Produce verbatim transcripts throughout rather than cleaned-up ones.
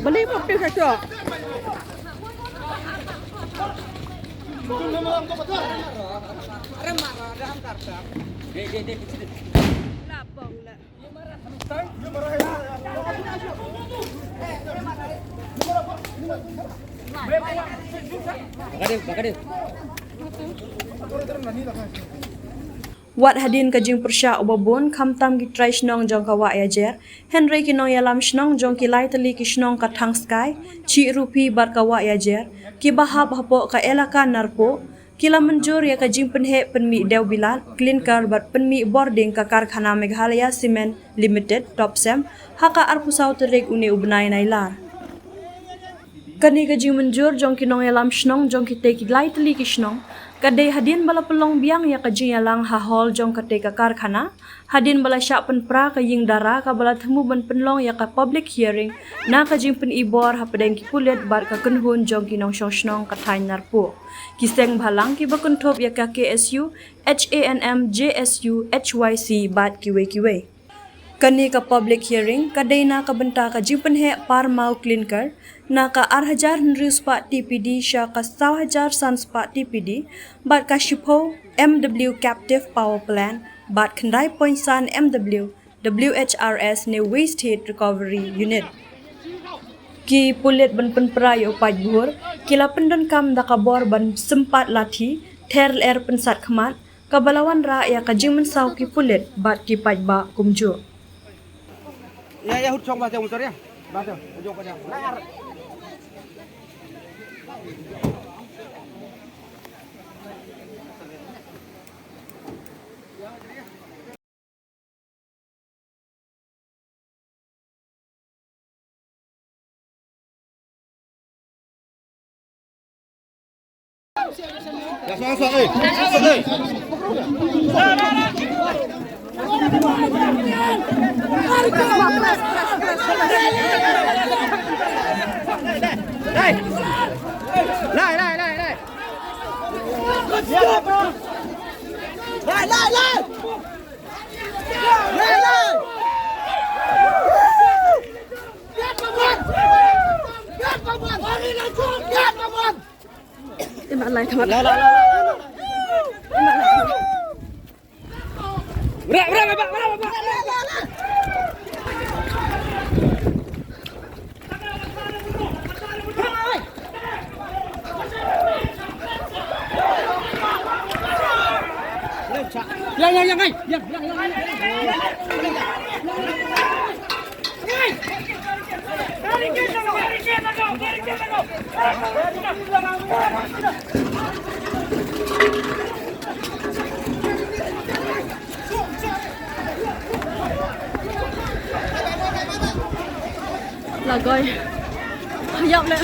Beli kopi satu. Lapang lah. Wat hadien ka jingpyrshah uba bun, khamtam ki trai shnong jong ka Wah Ïajer, hynrei ki nongïalam shnong jong ki lai tylli ki shnong ka Thangskai, Chirupi bad ka Wah Ïajer, kiba hap hapoh ka elaka Narpuh, ki la mynjur ïa ka jingpynheh pynmih dewbilat, clinker bad pynmih bording ka karkhana Meghalaya Cement Limited, Topcem, ha ka arphew saw tarik une u bnai Nailar. Kane ka jingmynjur jong ki nongïalam shnong jong kitei ki lai tylli ki shnong, ka dei hadien ba la pynlong biang ïa ka jingïalang ha hall jong katei ka karkhana, hadien ba la shah pynpra ka ïing dara kaba la thmu ban pynlong ïa ka public hearing na ka jingpyni bor hapdeng ki pulit bad ka kynhun jong ki nongshong shnong ka thaiñ Narpuh, ki seng bhalang kiba kynthup ïa ka K S U, H A N M, J S U, H Y C bad kiwei kiwei. Kane ka public hearing ka dei na ka bynta ka jingpynheh par maw clinker na ka ar hajar hynriew spah T P D sha ka saw hajar san spah T P D, bad ka shiphew M W captive power plant, bad khyndai point san M W W H R S ne Waste Heat Recovery Unit. Ki pulit ban pynpra ïa u paidbah ki la pyndonkam da ka bor ban sympat lathi, ther lyer pynsat khmat, kaba la wanrah ïa ka jingmynsaw ki pulit bad ki paidbah kumjuh. Ya, ya, hut chong ba jong motor ya. Ba jong, jong ba jong. Lai, lai, lai, lai. Lai, lai, lai. Lagoi. Yap le.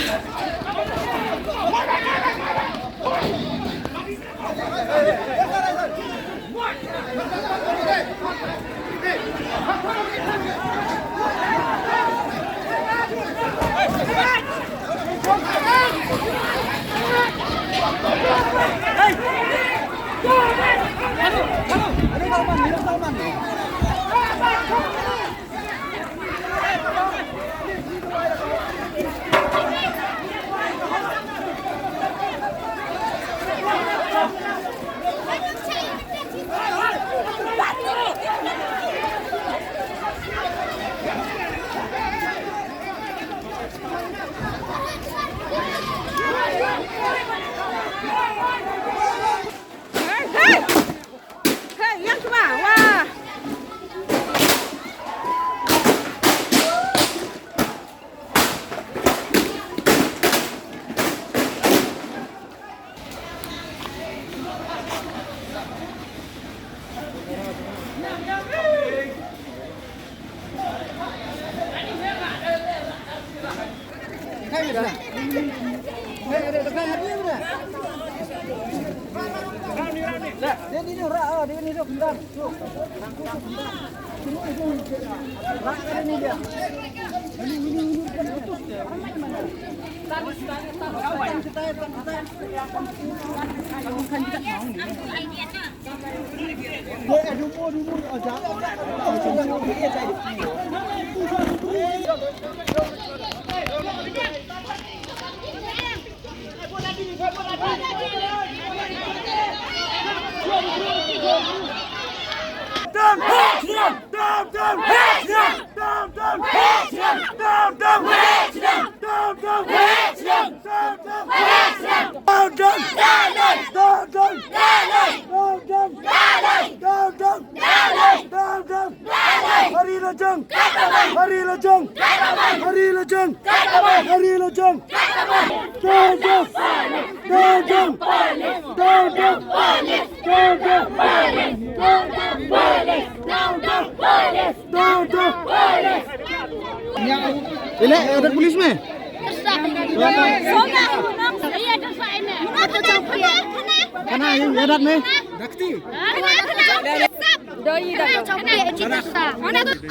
Hari lajang! Hari lajang! Hari lajang! Hari lajang! Down, down! Down, down! Down, down! Down, down! Down, down! Down, down! Down, down! Ile, ada polis me? Kana, ya dat me? Dakti.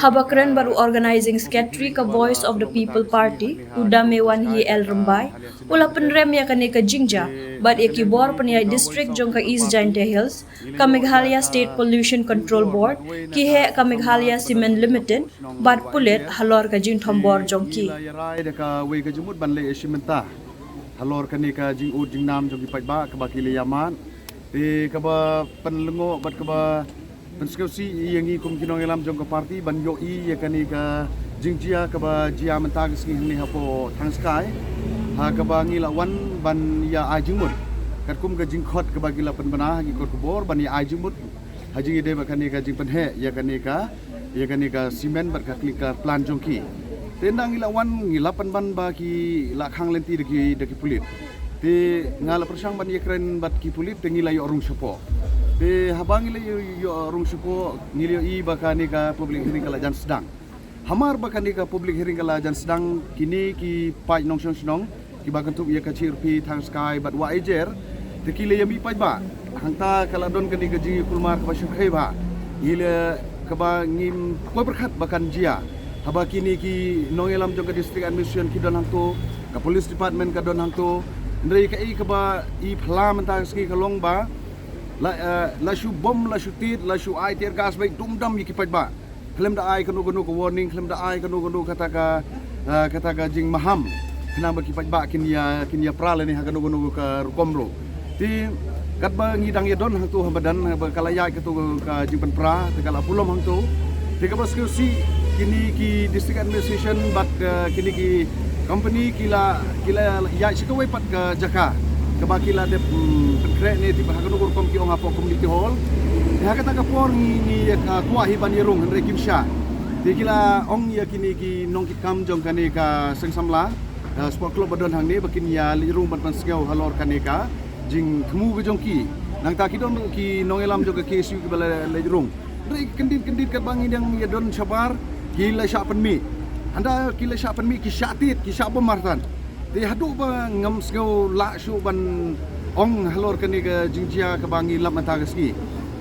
Haba kren bad u Organizing Secretary ka Voice of the People Party, u Damewanhi L Rymbai, u la pynrem ïa kane ka jingjia bad ïa ki bor pynïaid district jong ka East Jaintia Hills, ka Meghalaya State Pollution Control Board, ki heh ka Meghalaya Cement Limited bad pulit halor ka jingthombor jong ki. Ïa rai da kawei ka jingmut ban leh ïashim bynta halor kane ka jingud jingnam jong ki paidbah kaba ki la ïamad. Te kaba pynlyngngoh bad kaba pynsngewsih ïa ngi kum ki nongïalam jong ka party ban ïohi ïa kane ka jingjia kaba jia mynta ka sngi hangne hapoh Thangskai, ha kaba ngi la wan ban ïa ai jingmut katkum ka jingkhot kaba ki la pynbna ha ki kot khubor ban ïa ai jingmut ha jingïadei bad kane ka jingpynheh ïa kane ka, ïa kane ka cement bad ka clinker plant jong ki. Te ynda ngi la wan, ngi la pynban ba ki la khang lynti da ki, da ki pulit. Te nga la pyrshang ban ïakren bad ki pulit te ngi la ïoh rung shapoh. Te haba ngi la ïoh, ïoh rung shapoh, ngi la ïohi ba kane ka public hearing ka la jan sdang. Hamar ba kane ka public hearing ka la jan sdang, kine ki paid nongshong shnong kiba kynthup ïa ka Chirpi, Thangskai bad Wahiajer, te ki la ïamih paidbah. Hangta ka la don kane ka jingïakulmar kaba shyrkhei bha, ïa la kaba ngim poi pyrkhat ba kan jia. Haba kine ki nongïalam jong ka District Administration ki don hangto, ka Police Department ka don hangto. Hynrei kaei kaba i phylla mynta ka sngi ka long ba la, eh, la shu bom, la shu tied, la shu ai tear gas bad dum dam ïa ki paidbah. Khlem da ai kano kano ka warning, khlem da ai kano kano kata ka, eh, kata ka jingmaham khnang ba ki paidbah kin ïa, kin ïa pra lane ha kano kano ka rukom ruh. Te katba ngi dang ïa don hangto ha madan, haba ka la ïaid kato ka jingpynpra, te ka la pulom hangto. Te kaba sngewsih kine ki District Administration bad, eh, kine ki company ki la, ki la ïaid sha kawei pat ka jaka kaba ki la dep, mm, pynkhreh ne tip ha kano ka rukom ki ong hapoh community hall. Te ha kata ka por ngi, ngi, eh, kwah hi ban ïarung hynrei kim shah. Te ki la ong ïa kine ki nongkitkam jong kane ka seng samla, eh, sport club ba don hangne ba kin ïa leit rung ban pynsngew halor kane ka jingthmu ka jong ki. Nangta ki don ki nongïalam jong ka K S U kiba la leit rung. Hynrei kyndit kyndit katba ngi dang ïa don shabar ki la shah pynmih. Hynda ki la shah pynmih ki shah tied, ki shah bom martan. Te haduh ba ngam sngew lah shuh ban ong halor kane ka jingjia kaba ngi lap mynta ka sngi.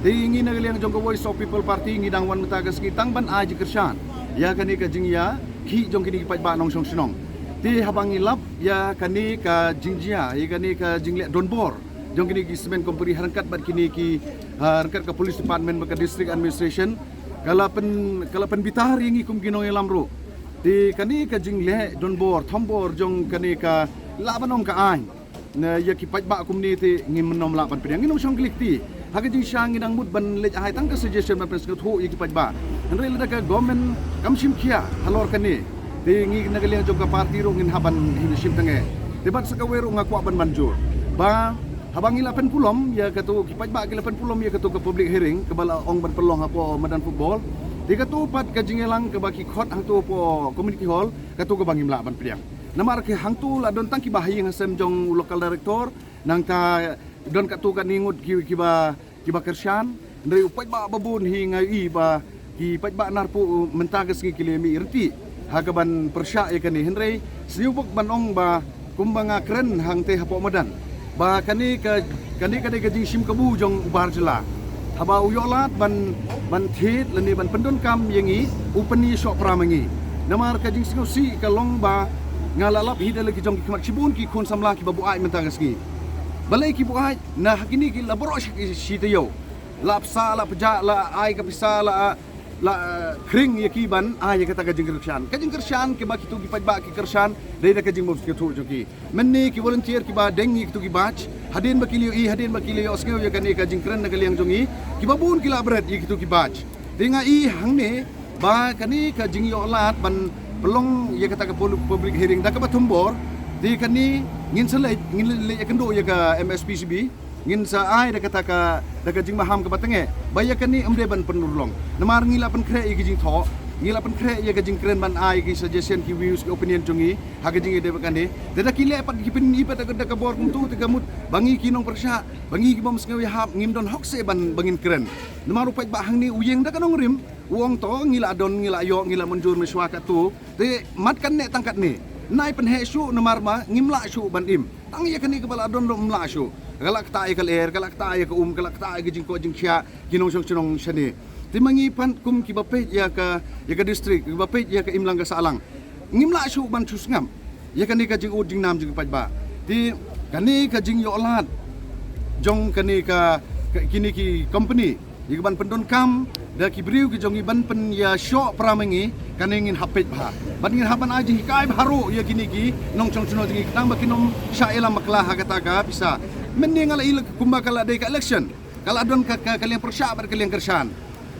Te ngi na ka liang jong ka Voice of People Party ngi dang wan mynta ka sngi tang ban ai jingkyrshan ïa kane ka jingïakhih jong kine ki paidbah nongshong shnong. Te haba ngi lap ïa kane ka jingjia, ïa kane ka jingleh donbor jong kine ki cement company ha ryngkat bad kine ki, ha ryngkat ka Police Department bad ka District Administration, ka la pyn, ka la pynbitar ïa ngi kum ki nongïalam ruh. Te kane ka jingleh donbor thombor jong kane ka, lah ban ong ka aiñ na ïa ki paidbah kumne te ngim nym lah ban pdiang. Ngi nongshong klik te ha ka jingshisha ngi dang mut ban leit ai tang ka suggestion ban pynsngewthuh ïa ki paidbah. Hynrei lada ka government kam shim khia halor kane, te ngi na ka liang jong ka party ruh ngin hap ban him shim tang eh. Te bad sa kawei ruh nga kwah ban ban jur ba haba ngi la pynpulom ïa kato, ki paidbah ki la pynpulom ïa kato ka public hearing kaba la ong ban pynlong hapoh madan football. Te kato pat ka jingïalang kaba ki khot hangto hapoh community hall, kato kaba ngim lah ban pdiang. Namar ki hangto la don tang kiba ha ïing ha sem jong u local director, nangta don katto katne ngut ki, kiba, kiba kyrshan. Hynrei u paidbah ba bun hi nga ïohi ba ki paidbah Narpuh mynta ka sngi ki la mih ryntih ha kaban pyrshah ïa kane. Hynrei sniew bok ban ong ba kumba nga kren hangtei hapoh madan ba kane ka, kane ka dei ka jingshim kabu jong u bar jylla. Haba u ïoh lad ban, ban thied lane ban pyndonkam ïa ngi, u pynïashoh pra ma ngi. Namar ka jingsngewsih ka long ba nga la lap hi da la ki jong ki khmat, shibun ki khun samla kiba buaid mynta ka sngi. Balei ki buaid? Na ha kine ki la baroh shi, shi taïew. La psa, la pjah, la ai ka pisa, la, la, eh, khring ïa ki ban ai ïa kata ka jingkyrshan. Ka jingkyrshan kiba kito ki paidbah ki kyrshan, dei da ka jingbymsngewthuh jong ki. Mynne ki volunteer kiba deng ïa kito ki badge, hadien ba ki la ïohi, hadien ba ki la ïohsngew ïa kane ka jingkren na ka liang jong ngi, kiba bun ki la bret ïa kito ki badge. Te nga i hangne ba kane ka jingïoh lad ban pynlong ïa kata ka pul-, public hearing da kaba thombor, te kane ngin sa leit, ngin leit, leit ïakynduh ïa ka M S P C B, ngin sa ai da kata ka, da ka jingmaham kaba tyngeh ba ïa kane ym dei ban pynurlong. Namar ngi la pynkhreh ïa ka jingthoh, ngi la pynkhreh ïa ka jingkren ban ai ki suggestion, ki views, ki opinion jong ngi ha ka jingïadei bad kane. Te da ki leh pat, ki pyni pat da ka, da ka bor kumto, te ka mut ba ngi ki nongpyrshah, ba ngi ki bym sngew ïahap, ngim don hok seh ban, ba ngin kren. Namar u paidbah hangne u ïeng da ka nongrim, u ong to ngi la don, ngi la ïoh, ngi la mynjur mynshuwa katto. Te mat kan neh tang katne. Nai pynheh shuh namar ba ngim lah shuh ban im. Tang ïa kane kaba la don ruh ym lah shuh. Ka la ktah ïa ka lyer, ka la ktah ïa ka um, ka la ktah ïa ka jingkoit jingkhiah ki nongshong shnong shane. Te ma ngi pat kum kiba peit ïa ka, ïa ka district, kiba peit ïa ka imlang ka sahlang, ngim lah shuh ban shu sngap ïa kane ka jingud jingnam jong ki paidbah. Te kane ka jingïoh lad jong kane ka, ka, kine ki company ïa ka ban pyndonkam da ki briew ki jong ngi ban pynïashoh pra ma ngi, kane ngin hap peit bha. Bad ngin hap ban ai jinghikai bha ruh ïa kine ki nongshong shnong jong ngi, khnang ba kin ym shah ïalam bakla ha kata ka pisa. Mynne nga la i kumba ka la dei ka election, ka la don ka, ka, ka liang pyrshah bad ka liang kyrshan.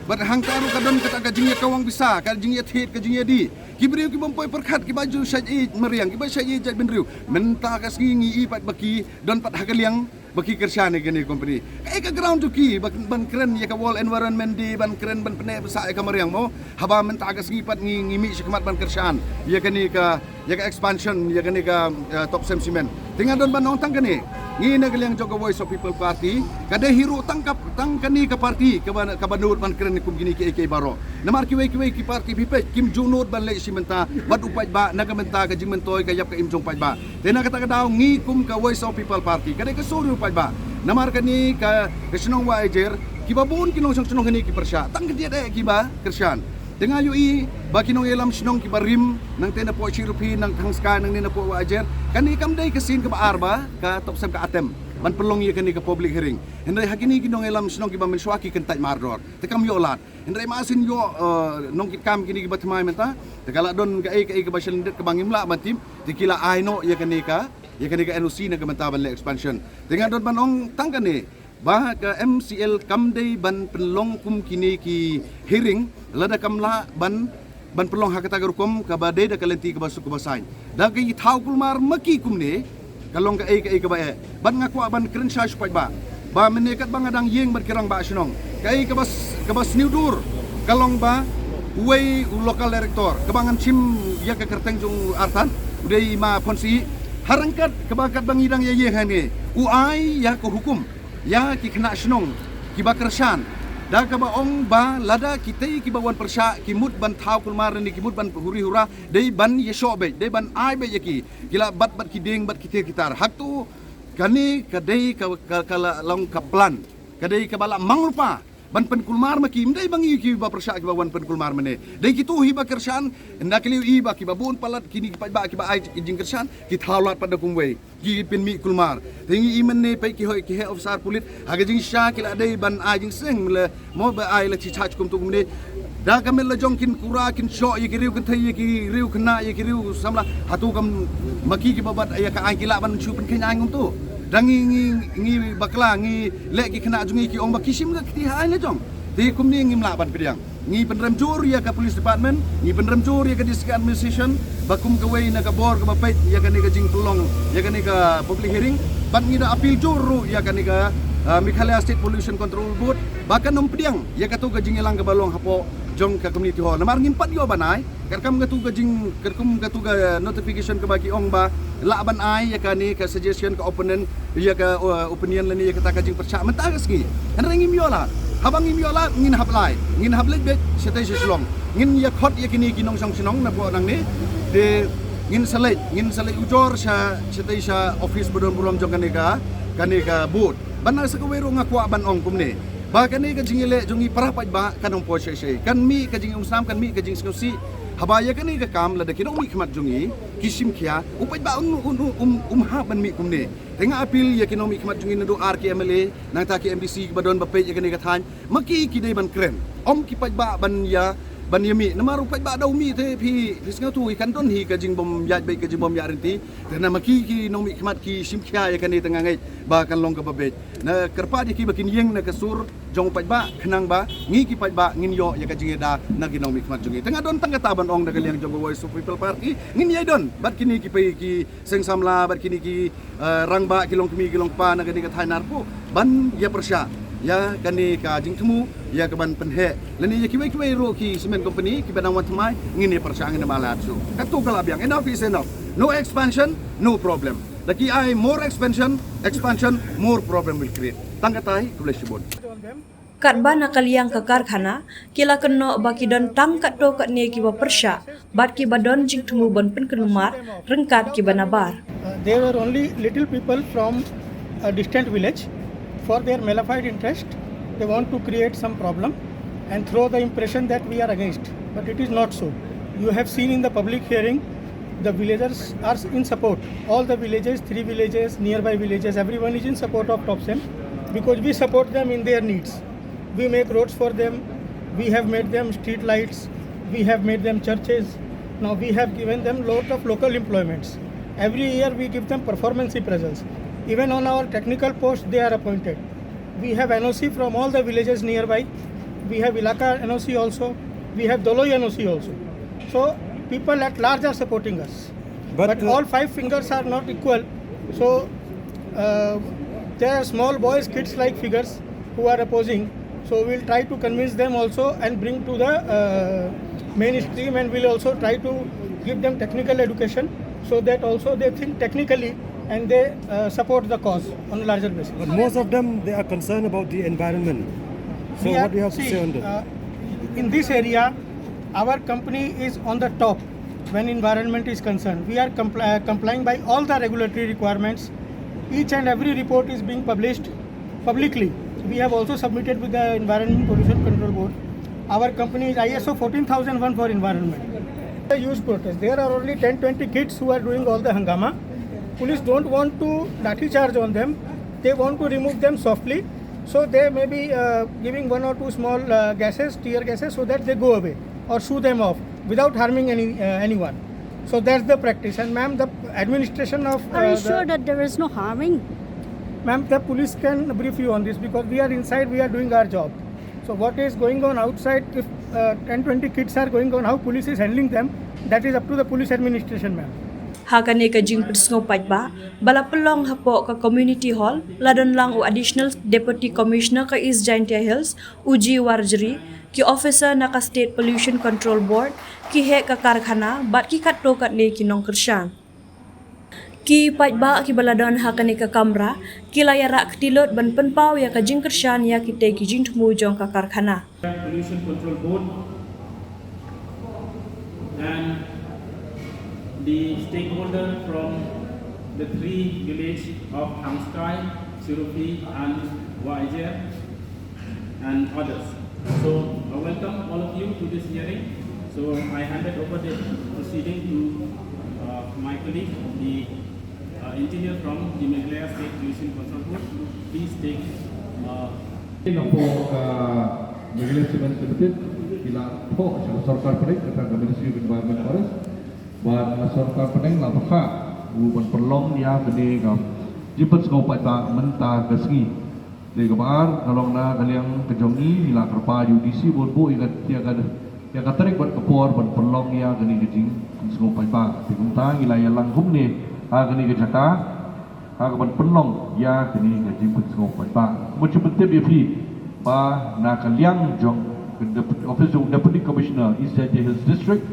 Bad hangta ruh ka don kata ka jingïakawang pisa, ka jingïathied, ka jingïadih. Ki briew ki bym poi pyrkhat, kiba ju shait ïeit mariang, kiba shait ïeit jaitbynriew. Mynta ka sngi ngi i pat ba ki don pat ha ka liang ba ki kyrshan ïa kane ka company. Kaei ka ground jong ki ba, ban kren ïa ka World Environment Day, ban kren ban pyneh pynsah ïa ka mariang mo? Haba mynta ka sngi pat ngi, ngi mih shakhmat ban kyrshan ïa kane ka, ïa ka expansion ïa kane ka, eh, Topsem Cement. Te nga don ban ong tang kane, ngi na ka liang jong ka Voice of People Party, ka dei hi ruh tang ka, tang kane ka party kaba, kaba nud ban kren kum kine kiei kiei baroh. Namar kiwei kiwei ki party phi peit kim ju nud ban leit shi mynta bad u paidbah na ka bynta ka jingmyntoi ka ïap ka im jong u paidbah. Te na kata ka daw ngi kum ka Voice of People Party, ka dei ka sur u paidbah. Namar kane ka, ka shnong Wahiajer, kiba bun ki nongshong shnong kane ki pyrshah, tang khyndiat eh kiba kyrshan. Te nga ïohi ba ki nongïalam shnong kiba rim, nangtei na poh Shiruphi, nang Thangskai, nangne na poh Wahiajer, kane kam dei ka sien kaba ar ba ka Topsem ka attempt ban pynlong ïa kane ka public hearing. Hynrei ha kine ki nongïalam shnong kiba mynshuwa ki kyntait mardor, te kam ïoh lad. Hynrei ma sien ïoh, eh, nongkitkam kine kiba thymmai mynta, te ka la don kaei kaei kaba shalyndet kaba ngim lah ban tip, te ki la ai noh ïa kane ka, ïa kane ka N O C na ka bynta ban leh expansion. Te nga don ban ong tang kane, ba ka M C L kam dei ban pynlong kum kine ki hearing lada kam lah ban, ban pynlong ha kata ka rukom kaba dei da ka lynti kaba suk kaba saiñ. Da ki thaw kulmar ma ki kumne, ka long kaei kaei kaba eh. Bad nga kwah ban kren shai sha u paidbah ba mynne katba nga dang ïeng bad ki rangbah shnong, kaei kaba s-, kaba sniewdur ka long ba uwei u local director kaba ngan shim ïa ka kyrteng jong u artat, u dei i ma Phonsi. Ha ryngkat kaba katba ngi dang ïa ïeng hangne, u ai ïa ka hukum ïa ki khynnah shnong kiba kyrshan, da kaba ong ba lada kitei kiba wan pyrshah ki mut ban thaw kulmar ne ki mut ban huri hura, dei ban ïashoh beit, dei ban ai beit ïa ki, ki la bat bad ki dieng bad ki tiar ki tar. Hato kane ka dei ka, ka, ka la long ka plan, ka dei kaba la mang lypa ban pynkulmar ma ki? Ym dei ba ngi kiba pyrshah kiba wan pynkulmar mynne, dei kito hi ba kyrshan. Ynda ki la ïohi ba kiba bun palat kine ki paidbah kiba ai jingkyrshan ki thaw lad pat da kumwei, ki pynmih kulmar. Te ngi i mynne peit ki hoi, ki heh officer pulit, ha ka jingshisha ki la dei ban ai jingseng, me la mo ba ai la chi charge kumto kumne. Da ka met la jong kin kura, kin shoh ïa ki riew kynthei, ïa ki riew khynnah, ïa ki riew samla. Hato kam, ma ki kiba bat ïa ka aiñ ki lah ban shu pynkheiñ aiñ kumto? Da ngi, ngi, ngi bakla, ngi leh ki khynnah jong ngi ki ong ba ki shim ka kti ha aiñ la jong. Te kumne ngim lah ban pdiang. Ngi pynrem jur ïa ka police department, ngi pynrem jur ïa ka district administration, ba kum kawei na ka bor kaba peit ïa kane ka jingpynlong ïa kane ka public hearing. Bad ngi da appeal jur ruh ïa kane ka, ah, Meghalaya State Pollution Control Board ba kan ym pdiang ïa kato ka jingïalang kaba long hapoh jong ka community hall. Namar ngim pat ïoh ban ai, katkam kato ka jing, katkum kato ka notification kaba ki ong ba lah ban ai ïa kane ka suggestion ka opponent, ïa ka, uh, opinion lane ïa kata ka jingpyrshah mynta ka sngi. Hynrei ngim ïoh lad. Haba ngim ïoh lad ngin hap lai, ngin hap leit beit shatei sha Shillong. Ngin ïa khot ïa kine ki nongshong shnong na poh nangne. Te ngin sa leit, ngin sa leit ujor sha, shatei sha office ba don burom jong kane ka, kane ka board. Bad na sa kawei ruh nga kwah ban ong kumne. Ba kane ka jingïaleh jong ngi para paidbah kan ym poi shisha. Kan mih ka jingïasam, kan mih ka jingsngewsih. Haba ïa kane ka kam lada ki nongmihkhmat jong ngi ki shim khia, u paidbah un, un, un, um, um hap ban mih kumne. Te nga appeal ïa ki nongmihkhmat jong ngi naduh ar ki M L A, nangta ki M D C kiba don ba peit ïa kane ka thaiñ. Ma ki ki dei ban kren. Ym ki paidbah ban ïa, ban ïa mih. Namar u paidbah da u mih te phi, phi sngewthuh hi kan don hi ka jingbym ïaid beit, ka jingbym ïaid ryntih. Te namar ki, ki nongmihkhmat ki shim khia ïa kane te nga ngeit ba kan long kaba beit. Nga kyrpad ïa ki ba kin ïeng na ka sur jong u paidbah, khnang ba ngi ki paidbah ngin ïoh ïa ka jingïada na ki nongmihkhmat jong ngi. Te nga don tang kata ban ong na ka liang jong ka Voice of People Party, ngin ïai don bad kine ki pei ki seng samla bad kine ki, eh, rangbah, ki longkmie ki longkpa na kane ka thaiñ Narpuh ban ïa pyrshah ïa kane ka jingthmu, ïa ka ban pynheh lane ïa kiwei kiwei ruh ki cement company kiba dang wan thymmai, ngin ïa pyrshah, ngin ïa mad lad shuh. Katto ka la biang, enough is enough. No expansion, no problem. Da ki ai more expansion, expansion, more problem will create. Tang katai, khublei shibun. Katba na ka liang ka karkhana, ki la kynnoh ba ki don tang katto katne kiba pyrshah bad kiba don jingthmu ban pynkulmar ryngkat kiba nabar. Uh, they were only little people from a distant village. For their malefied interest, they want to create some problem and throw the impression that we are against. But it is not so. You have seen in the public hearing, the villagers are in support. All the villages, three villages, nearby villages, everyone is in support of TOPSEM because we support them in their needs. We make roads for them. We have made them street lights. We have made them churches. Now we have given them lot of local employments. Every year we give them performance appraisals. Even on our technical post, they are appointed. We have N O C from all the villages nearby. We have Elaka N O C also. We have Doloi N O C also. So people at large are supporting us. But, But uh, all five fingers are not equal. So uh, there are small boys, kids like figures who are opposing. So we'll try to convince them also and bring to the uh, mainstream, and we'll also try to give them technical education so that also they think technically and they uh, support the cause on a larger basis. But most of them, they are concerned about the environment. So We what are- do you have to see, say on that? Uh, in this area, our company is on the top when environment is concerned. We are compli- uh, complying by all the regulatory requirements. Each and every report is being published publicly. We have also submitted with the Environment Pollution Control Board. Our company is I S O fourteen thousand one for environment. A huge protest. There are only ten, twenty kids who are doing all the hangama. Police don't want to lathi charge on them. They want to remove them softly. So they may be uh, giving one or two small uh, gases, tear gases, so that they go away or shoo them off without harming any uh, anyone. So that's the practice. And ma'am, the administration of uh, Are you the sure that there is no harming? Ma'am, the police can brief you on this because we are inside, we are doing our job. So what is going on outside, if uh, ten, twenty kids are going on, how police is handling them, that is up to the police administration, ma'am. Ha kane ka jingpynsngew paidbah ba la pynlong hapoh ka Community Hall, la don lang u Additional Deputy Commissioner ka East Jaintia Hills, u G Warjri, ki officer na ka State Pollution Control Board, ki heh ka karkhana bad ki katto katne ki nongkyrshan. Ki paidbah kiba la don ha kane ka kamra ki la ïarah kti lut ban pynpaw ïa ka jingkyrshan ïa kitei ki jingthmu jong ka karkhana. Pollution Control Board and the stakeholder from the three village of Thangskai, Chirupi and Wahiajer and others. So I welcome all of you to this hearing. So I handed over the proceeding to uh, my colleague, the uh, engineer from the Meghalaya State Pollution Control Board. Please take uh, Napoh ka Meghalaya Cement Limited ki la thoh sha ka sorkar pdeng, kata ka Ministry of Environment Forest, bad ka sorkar pdeng la pyrkhat u ban pynlong ïa kane ka jingpynsngew paidbah mynta ka sngi. Dei kaba ar, ka long na ka liang ka jong ngi, ngi la kyrpad ïa u D C bun buh ïa ka, ïa ka, ïa ka tarik bad ka por ban pynlong ïa kane ka jingpynsngew paidbah. Te kumta ngi la ïalang kumne ha kane ka jaka ha ka ban pynlong ïa kane ka jingpynsngew paidbah. Kumba shu pyntip ïa phi ba na ka liang jong ka Dep-, Office jong Deputy Commissioner East Jaintia Hills District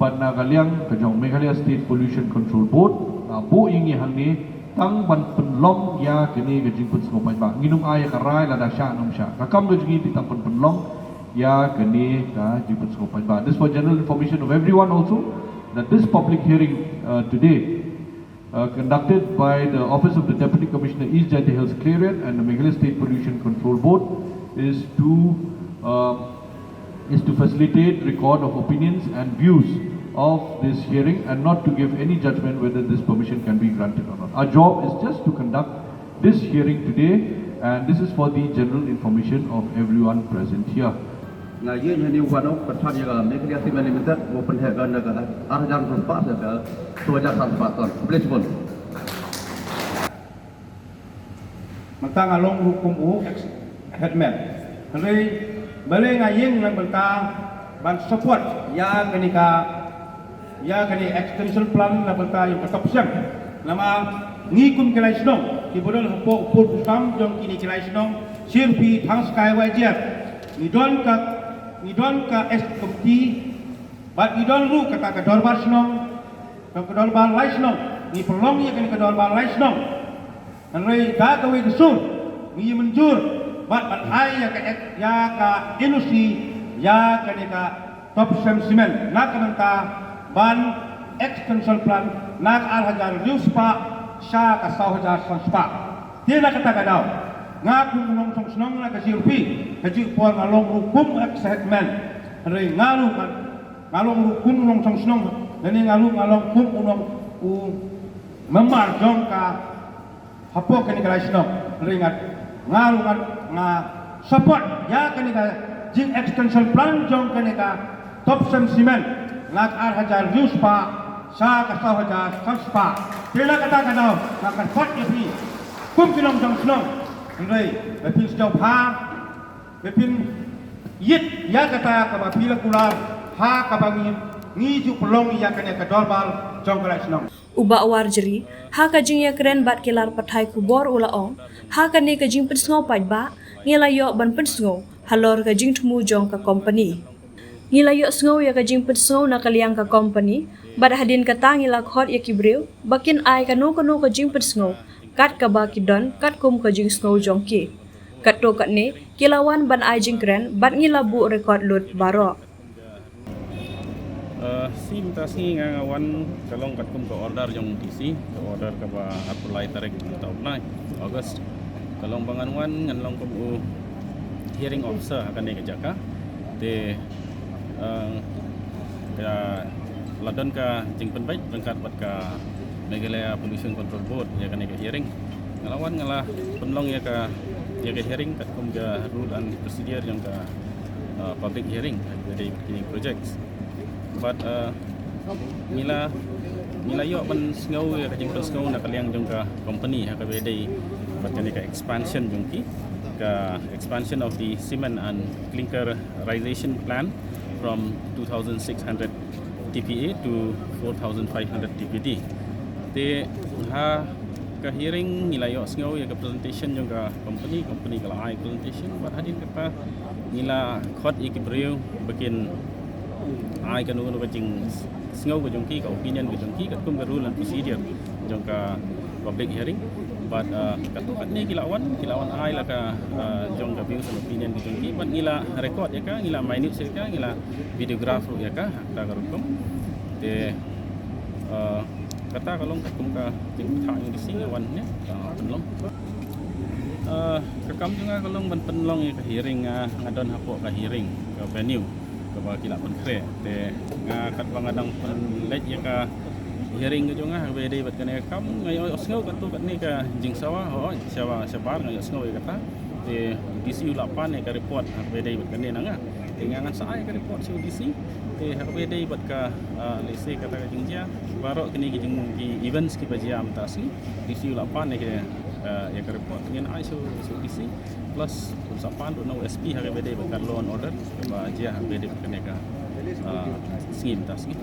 bad na ka liang ka jong Meghalaya State Pollution Control Board, la buh ïa ngi hangne tang ban pynlong ïa kane ka jingpynsngew paidbah. Ngin ym ai ïa ka rai lada shah ne ym shah. Ka kam ka jong ngi dei tang ban pynlong ïa kane ka jingpynsngew paidbah. This for general information of everyone also, that this public hearing uh, today uh, conducted by the Office of the Deputy Commissioner East Jaintia Hills Khliehriat and the Meghalaya State Pollution Control Board is to uh, is to facilitate record of opinions and views of this hearing and not to give any judgment whether this permission can be granted or not. Our job is just to conduct this hearing today, and this is for the general information of everyone present here. Nga ïohi hangne u wan u pynthut ïa ka Meghalaya Cement Limited, u pynheh ka na ka ar hajar san spah sha ka saw hajar san spah ton. Please, bun. Mynta nga long ruh kum u ex headman. Hynrei balei nga ïeng na bynta ban support ïa kane ka, ïa kane extension plan na bynta ïa ka Topsem. Namar ngi kum ki lai shnong kiba don hapoh u pud u sam jong kine ki lai shnong Shirphi, Thangskai, Wajiat, ngi don ka, ngi don ka ex committee bad ngi don ruh kata ka dorbar shnong. Ka dorbar lai shnong, ngi pynlong ïa kane ka dorbar lai shnong. Hynrei da kawei ka sur ngi ïa mynjur bad ban ai ïa ka ek-, ïa ka N O C ïa kane ka Topsem Cement na ka bynta ban extension plan na ka ar hajar hynriew spah sha ka saw hajar san spah. Te na kata ka daw nga kum u nongshong shnong na ka Shirphi, ka juh por nga long ruh kum u ex headman. Hynrei nga ruh nga Nga long ruh kum u nongshong shnong, lane nga ruh nga long kum u nong u member jong ka hapoh kane ka lai shnong. Hynrei nga, nga ruh nga, nga support ïa kane ka jing extension plan jong kane ka Topsem Cement na ka ar hajar hynriew spah sha ka saw hajar san spah. Te na kata ka daw nga kyrpad ïa phi kum ki nongshong shnong. Hynrei ba phin sngewbha ba phin ïit ïa kata kaba phi la kular ha kaba ngi, ngi ju pynlong ïa kane ka dorbar jong ka lai shnong. U Bah Warjri ha ka jingïakren bad ki lad pathai khubor u la ong, ha kane ka jingpynsngew paidbah ngi la ïoh ban pynsngew halor ka jingthmu jong ka kompani. Ngi la ïohsngew ïa ka jingpynsngew na ka liang ka kompani bad hadien kata ngi la khot ïa ki briew ba kin ai kano kano ka jingpynsngew kat kaba ki don katkum ka jingsngew jong ki. Katto katne ki la wan ban ai jingkren bad ngi la buh record lut baroh. Eh, shi mynta sngi nga, nga wan ka long katkum ka order jong D C, ka order kaba arphew lai tarik mynta u bnai August. Ka long ba ngan wan ngan long kum u hearing officer ha kane ka jaka. Te, eh, ka la don ka jingpynbeit ryngkat bad ka Meghalaya Pollution Control Board ïa kane ka hearing. Nga la wan nga la pynlong ïa ka, ïa ka hearing katkum ka rule and procedure jong ka, uh, public hearing ïa kine projects. But, uh, ngi la, ngi la ïoh ban sngew ïa ka jingpynsngew na ka liang jong ka company ha kaba ïadei bad kane ka expansion jong ki, ka expansion of the cement and clinkerization plant from two thousand six hundred T P A to four thousand five hundred T P D. Te ha ka hearing ngi la ïohsngew ïa ka presentation jong ka company, company ka la ai presentation, bad hadien kata ngi la khot ïa ki briew ba kin ai kano kano ka jingsngew ka jong ki, ka opinion ka jong ki katkum ka rule and procedure jong ka public hearing. Bad, uh, katto katne ki la wan, ki la wan ai la ka, uh, jong ka views and opinion ka jong ki, bad ngi la record ïa ka, ngi la minute ïa ka, ngi la videograph ruh ïa ka ha kata ka rukom. Te, uh, kata ka long katkum ka jingpynthut jong D C ngi wan ne, uh, pynlong. Uh, ka kam jong nga ka long ban pynlong ïa ka hearing, uh, nga don hapoh ka hearing, ka venue kaba ki la pynkhreh. Te nga katba nga dang pynleit ïa ka hearing ka jong nga ha kaba ïadei bad kane ka kam, nga ïohsngew katto katne ka jingsawa, hooid, sawa shabar, nga ïohsngew ïa kata. Te u D C u la pan ïa ka report ha kaba ïadei bad kane na nga. Te nga ngan sa ai ka report sha u D C. Te ha kaba ïadei bad ka, ah, lehse kata ka jingjia, baroh kine ki jing, ki events kiba jia mynta sngi, u D C u la pan ïa ka, ah, ïa ka report, ngin ai sha u, sha u D C. Plus un sa pan ruh na u S P ha kaba ïadei bad ka law and order kaba jia ha kaba ïadei bad kane ka, ah, sngi mynta sngi.